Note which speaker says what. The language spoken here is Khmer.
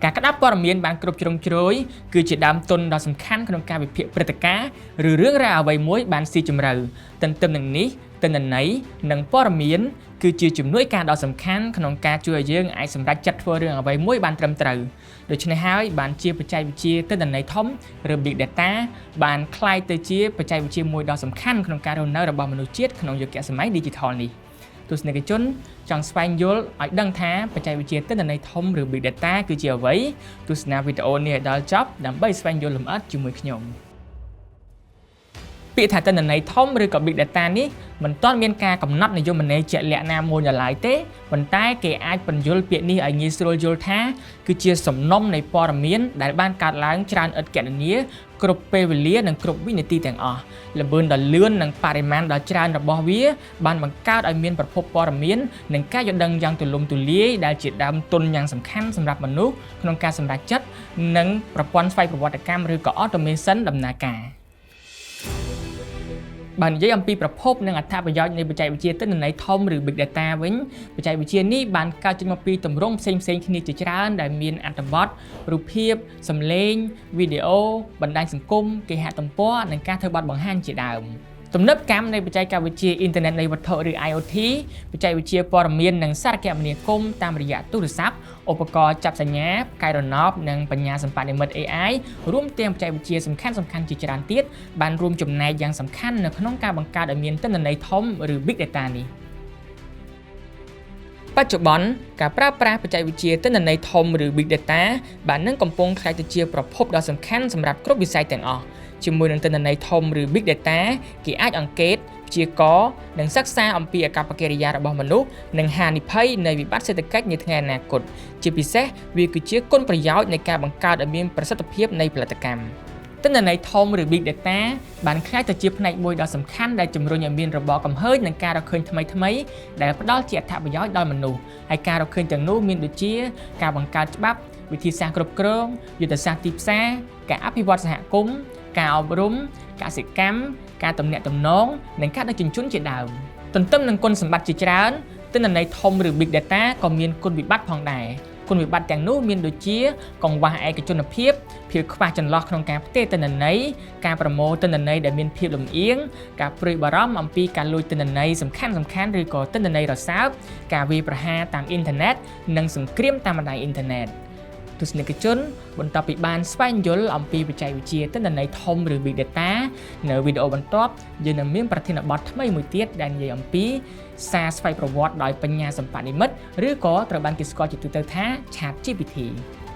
Speaker 1: ការក្តាប់ព័ត៌មានបានគ្រប់ជ្រុងជ្រោយគឺជាដើមទុនដ៏សំខាន់ក្នុងការវិភាគព្រឹត្តិការណ៍ឬរឿងរ៉ាវអ្វីមួយបានស៊ីជម្រៅទន្ទឹមនឹងនេះទិន្នន័យនិងព័ត៌មានគឺជាជំនួយការដ៏សំខាន់ក្នុងការជួយឲ្យយើងអាចសម្រេចចិត្តធ្វើរឿងអ្វីមួយបានត្រឹមត្រូវដូច្នេះហើយបានជាបច្ចេកវិទ្យាទិន្នន័យធំឬ Big Data បានក្លាយទៅជាបច្ចេកវិទ្យាមួយដ៏សំខាន់ក្នុងការរស់នៅរបស់មនុស្សជាតិក្នុងយុគសម័យ Digital នេះ។ទស្សនិកជនចង់ស្វែងយល់ឲ្យដឹងថាបច្ចេកវិទ្យាទិន្នន័យធំឬ Big Data គឺជាអ្វីទស្សនាវីដេអូនេះឲ្យដល់ចប់ដើម្បីស្វែងយល់លម្អិតជាមួយខ្ញុំពាក្យថាទិន្នន័យធំឬក៏ Big Data នេះមិនទាន់មានការកំណត់និយមន័យជាក់លាក់ណាមួយនៅឡើយទេប៉ុន្តែគេអាចពន្យល់ពាក្យនេះឲ្យងាយស្រួលយល់ថាគឺជាសំណុំនៃព័ត៌មានដែលបានកើតឡើងច្រើនឥតគណនាគ្រប់ពេលវេលានិងគ្រប់វិនាទីទាំងអស់ល្បឿនដ៏លឿននិងបរិមាណដ៏ច្រើនរបស់វាបានបង្កើតឲ្យមានប្រភពព័ត៌មាននិងការយល់ដឹងយ៉ាងទូលំទូលាយដែលជាដើមទុនយ៉ាងសំខាន់សម្រាប់មនុស្សក្នុងការសម្រេចចិត្តនិងប្រព័ន្ធស្វ័យប្រវត្តិកម្មឬក៏ automation ដំណើរការបើនិយាយអំពីប្រភពនិងអត្ថប្រយោជន៍នៃបច្ចេកវិទ្យាទិន្នន័យធំឬ Big Data វិញបច្ចេកវិទ្យានេះបានកើតចេញមកពីទម្រង់ផ្សេងៗគ្នាជាច្រើនដែលមានអត្ថបទរូបភាពសំឡេងវីដេអូបណ្ដាញសង្គមគេហទំព័រនិងការធ្វើបទបង្ហាញជាដើមទំនើបកម្មនៃបច្ចេកវិទ្យាអ៊ីនធឺណិតនៃវត្ថុឬ IoT បច្ចេកវិទ្យាព័ត៌មាននិងសារគមនាគមន៍តាមរយៈទូរស័ព្ទឧបករណ៍ចាប់សញ្ញាផ្កាយរណបនិងបញ្ញាសិប្បនិម្មិត AI រួមទាំងបច្ចេកវិទ្យាសំខាន់ៗជាច្រើនទៀតបានរួមចំណែកយ៉ាងសំខាន់នៅក្នុងការបង្កើតឲ្យមានទិន្នន័យធំឬ Big Data នេះបច្ចុប្បន្នការប្រើប្រាស់បច្ចេកវិទ្យាទិន្នន័យធំឬ Big Data បាននឹងកំពុងក្លាយទៅជាប្រភពដ៏សំខាន់សម្រាប់គ្រប់វិស័យទាំងអស់ជាមួយនឹងទិន្នន័យធំឬ Big Data គេអាចអង្កេតព្យាករណ៍និងសិក្សាអំពីអាកប្បកិរិយារបស់មនុស្សនិងហានិភ័យនៃវិបត្តិសេដ្ឋកិច្ចនាថ្ងៃអនាគតជាពិសេសវាគឺជាគុណប្រយោជន៍នៃការបង្កើតឲ្យមានប្រសិទ្ធភាពនៃផលិតកម្មទិន្នន័យធំឬ Big Data បានក្លាយទៅជាផ្នែកមួយដ៏សំខាន់ដែលជំរុញឲ្យមានរបបកំហើញនិងការរកឃើញថ្មីៗដែលផ្ដល់ជាអត្ថប្រយោជន៍ដល់មនុស្សហើយការរកឃើញទាំងនោះមានដូចជាការបង្កើតច្បាប់វិធីសាស្ត្រគ្រប់គ្រងយុទ្ធសាស្ត្រទីផ្សារការអភិវឌ្ឍសហគមន៍ការអប់រំកសិកម្មការទំនាក់ទំនងនិងការដឹកជញ្ជូនជាដើមទន្ទឹមនឹងគុណសម្បត្តិជាច្រើនទិន្នន័យធំឬ Big Data ក៏មានគុណវិបត្តិផងដែរគុណវិបត្តិទាំងនោះមានដូចជាកង្វះឯកជនភាពភាពខ្វះចន្លោះក្នុងការផ្ទេរទិន្នន័យការប្រមូលទិន្នន័យដែលមានភាពលំអៀងការព្រួយបារម្ភអំពីការលួចទិន្នន័យសំខាន់ៗឬក៏ទិន្នន័យរសើបការវាយប្រហារតាមអ៊ីនធឺណិតនិងសង្គ្រាមតាមបណ្ដាញអ៊ីនធឺណិតទស្សនិកជនបន្ទាប់ពីបានស្វែងយល់អំពីបច្ចេកវិទ្យាទិន្នន័យធំឬ Big Data នៅវីដេអូបន្ទាប់យើងនឹងមានប្រធានបទថ្មីមួយទៀតដែលនិយាយអំពីសារស្វ័យប្រវត្តិដោយបញ្ញាសិប្បនិម្មិតឬក៏ត្រូវបានគេស្គាល់ជាទូទៅថា ChatGPT។